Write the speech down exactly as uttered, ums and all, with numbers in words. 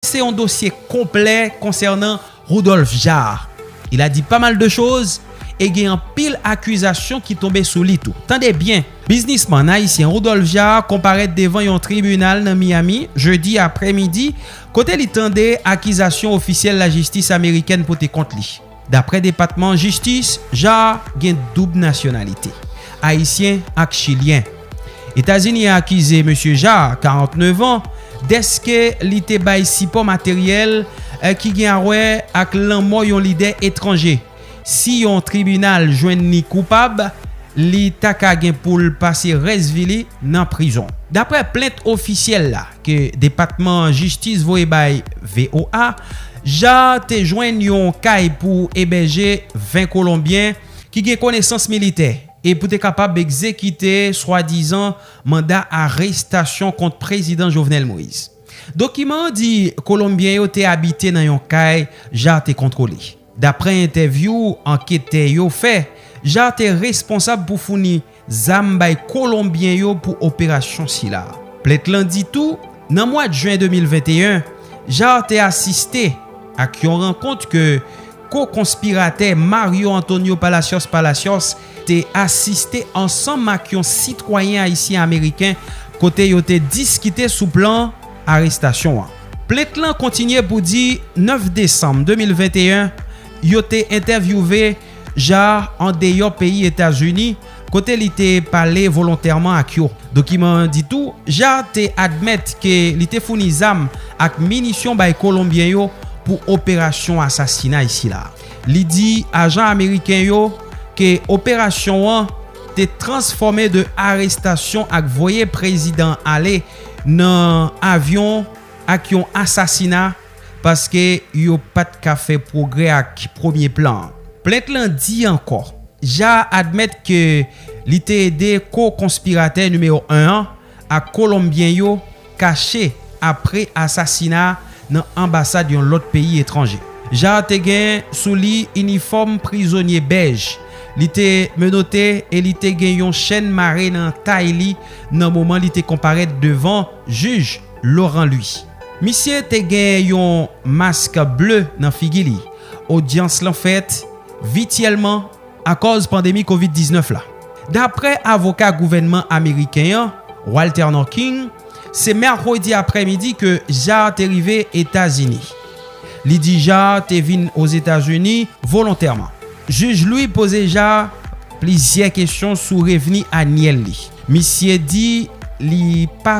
se yon dosye konplè konsènan Rudolph Jaar. Il a dit pas mal de choses e gen anpil akizasyon ki tonbe sou li tou. Tande byen, biznismann ayisyen Rudolph Jaar konparèt devan yon tribinal nan Miami jedi aprèmidi, kote li tande akizasyon ofisyèl lajistis amerikèn pote kont li. Daprè Depatman Jistis, Jaar gen doub nasyonalite, ayisyen ak chilyen. Etazini akize mesye Jaar, karannneuf an, dèske li te bay sipò materyèl eh, ki gen a wè ak lanmò yon lidè etranje. Si yon tribinal jwenn li koupab, li ta ka gen pou l pase rès vi li nan prizon. Daprè plent ofisyèl la ke Depatman Jistis voye bay V O A, Jaar te jwenn yon kay pou ebèje ven Kolonbyen ki gen konesans militè e pou te kapab egzekite swadizan manda arestasyon kont Prezidan Jovenel Moïse. Dokiman an di Kolonbyen yo te abite nan yon kay Jaar te kontwole. Daprè entèvyou anketè yo fè, Jaar te responsab pou founi zam bay Kolonbyen yo pou operasyon sila. Plent lan di tou, nan mwa jen de mil venteyen, Jaar te asiste ak yon rankont ke ko-konspiratè Mario Antonio Palacios Palacios te asiste ansanm ak yon sitwayen ayisyen ameriken, kote yo te diskite sou plan arestasyon an. Plent lan kontinye pou di, nèf desanm de mil venteyen, yo te entèvyouve Jaar andeyò peyi Etazini, kote li te pale volontèman ak yo. Dokiman an di tou, Jaar te admèt ke li te founi zam ak minisyon bay Kolonbyen yo pou operasyon asasinay sila. Li di ajan ameriken yo ke operasyon an te transfòme de arestasyon ak voye prezidan ale nan avyon ak yon asasina, paske yo pa t ka fè pwogrè ak premye plan an. Plent lan di ankò, Jaar admèt ke li te ede ko-konspiratè nimewo en an ak Kolonbyen yo kache apre asasina nan anbasad yon lòt peyi etranje. Jaar te gen sou li inifòm prizonye bèj. Li te menote e li te gen yon chèn mare nan tay li nan moman li te konparèt devan jij Laurent Louis. Misye te gen yon mask ble nan figi li. Odyans lan fèt vityèlman akòz pandemi kovid diznèf la. Daprè avoka gouvènman ameriken an, Walter Norkin, se mèkredi aprèmidi ke Jaar te rive Etazini. Li di Jaar te vin Ozetazini volontèman. Jij Louis poze Jaar plizyè kesyon sou revni anyèl li. Misye di li pa